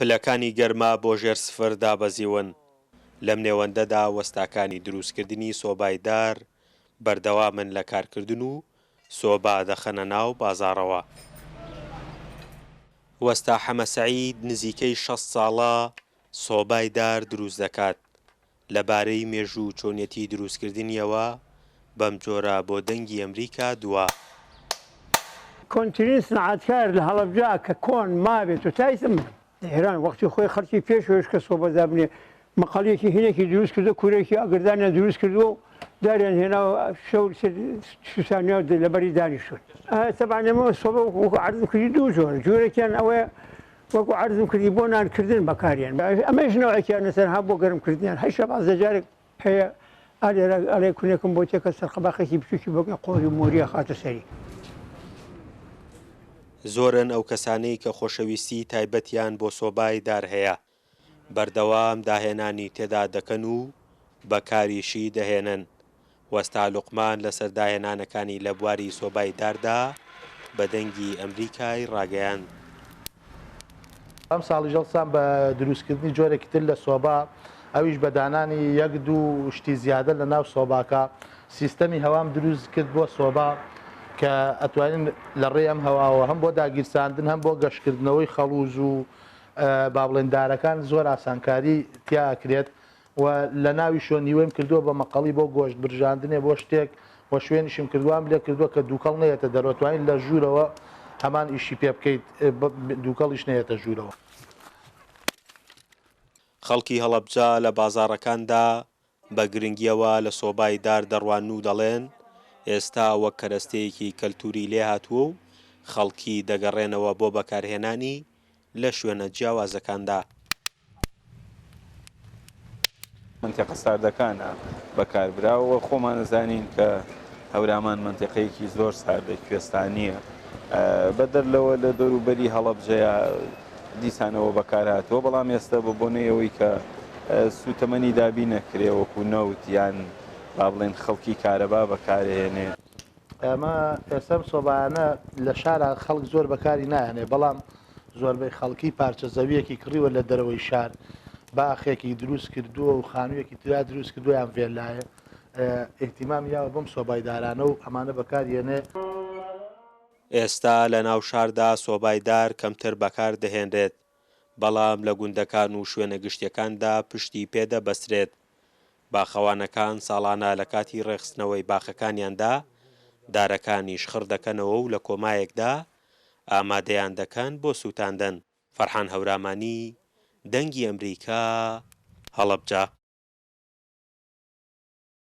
پلەکانی گەرما بۆ ژێر سفر دابەزیون، لەم نێوەندەدا وەستاکانی دروستکردنی سۆبای دار بەردەوامن لە کارکردن و سۆبا دەخەنە ناو بازاڕەوە. وەستا حەمە سەعید نزیکەی 60 ساڵە سۆبای دار دروست دەکات، لەبارەی مێژوو و چۆنیەتی دروستکردنیەوە بەمجۆرە بۆ دەنگی ئەمریکا دوا. کۆنترین سنعاتکار لە هەڵەبجە کە کۆن مابێت و تا ئیستا منم. لە ئێران وەختی خۆی خەڵکی پێش ئەوێش کە سۆبە دابنێ مەقەڵیەکی هینێکی دروست کردوە کورێکی ئاگردانیان دروست کردوە و داریان هێناوە شەو سوتانیان و لەبەری دانیشتون. تەبعەن ئێمە سۆبە وەکو عەرزم کردی دوو جۆرە جۆرێکیان ئەوەیە وەکو عەرزم کردی بۆ نان کردن بەکاریان ئەمەیش نەوعێکیانە تەنها بۆ گەرم کردنیان هەشتا بازدە جارێک هەیە ئالێرە ئەڵێ کونێکم بۆ تێکە سەرقەباخێکی بچوکی بۆ قۆری و مۆریە خاتە سەری. زۆرن ئەو کەسانەی کە خۆشەویستی تایبەتیان بۆ سۆبای دار هەیە، بەردەوام داهێنانی تێدا دەکەن و بەکاریشی دەهێنن. وەستا لوقمان لەسەر داهێنانەکانی لە بواری سۆبای داردا بە دەنگی ئەمریکای ڕاگەیاند. ئەمساڵیش هەڵسام بە دروستکردنی جۆرێکی تر لە سۆبا، ئەویش بە دانانی یەک دوو شتی زیادە لە ناو سۆباکە. سیستەمی هەوام دروست کرد بۆ سۆبا کە ئەتوانین لە ڕێی ئەم هەواوە هەم بۆ داگیرساندن هەم بۆ گەشکردنەوەی خەڵوز و با بڵێن دارەکان زۆر ئاسانکاری تیا ئەکرێت و لە ناویشەوە نیوەیم کردووە بە مەقەڵی بۆ گۆشت برژاندنێ بۆ شتێک و شوێنیشم کرد وام لێ کردووە کە دووکەڵ نەیەتە دەرەوە توانیت لە ژوورەوە هەمان ئیشی پێ بکەیت دووکەڵیش نەیەتە ژوورەوە. خەڵکی هەڵەبجە لە بازاڕەکاندا بە گرنگییەوە لە سۆبای دار دەڕوانن و دەڵێن، ئێستا وەک کەرەستەیەکی کەلتووری لێهاتووە و خەڵکی دەگەڕێنەوە بۆ بەکارهێنانی لە شوێنە جیاوازەکاندا. مەنتیقە ساردەکانە بەکاربراوە و خۆمان ئەزانین کە هەورامان مەنتیقەیەکی زۆر ساردە کوێستانییە بەدەر لەوە لە دەوروبەری هەڵەبجەیە دیسانەوە بەکارهاتووە بەڵام ئێستا بە بۆنەی ئەوەی کە سووتەمەنی دابین نەکرێ وەکو نەوت یان با بڵێن خەڵکی کارەبا بەکارهێنێ. ئەمە ئێستا ئەم سۆبایانە لە شارا خەڵک زۆر بەکاری نایەنێ بەڵام زۆربەی خەڵکی پارچە زەویەکی کڕیوە لە دەرەوەی شار باخێکی دروست کردووە و خانوویەکی ترا دروست کردووە یان ڤێلایە ئیهتیمام یاوە بەم سۆبای دارانە و ئەمانە بەکار یەنێ. ئێستا لە ناو شاردا سۆبای دار کەمتر بەکار دەهێنرێت، بەڵام لە گوندەکان و شوێنە گشتیەکاندا پشتی پێ دەبەسترێت. باخەوانەکان ساڵانە لە کاتی ڕێکخستنەوەی باخەکانیاندا دارەکانیش خڕ دەکەنەوە و لە کۆمایەکدا ئامادەیان دەکەن بۆ سووتاندن. فەرحان هەورامانی، دەنگی ئەمریکا، هەڵەبجە.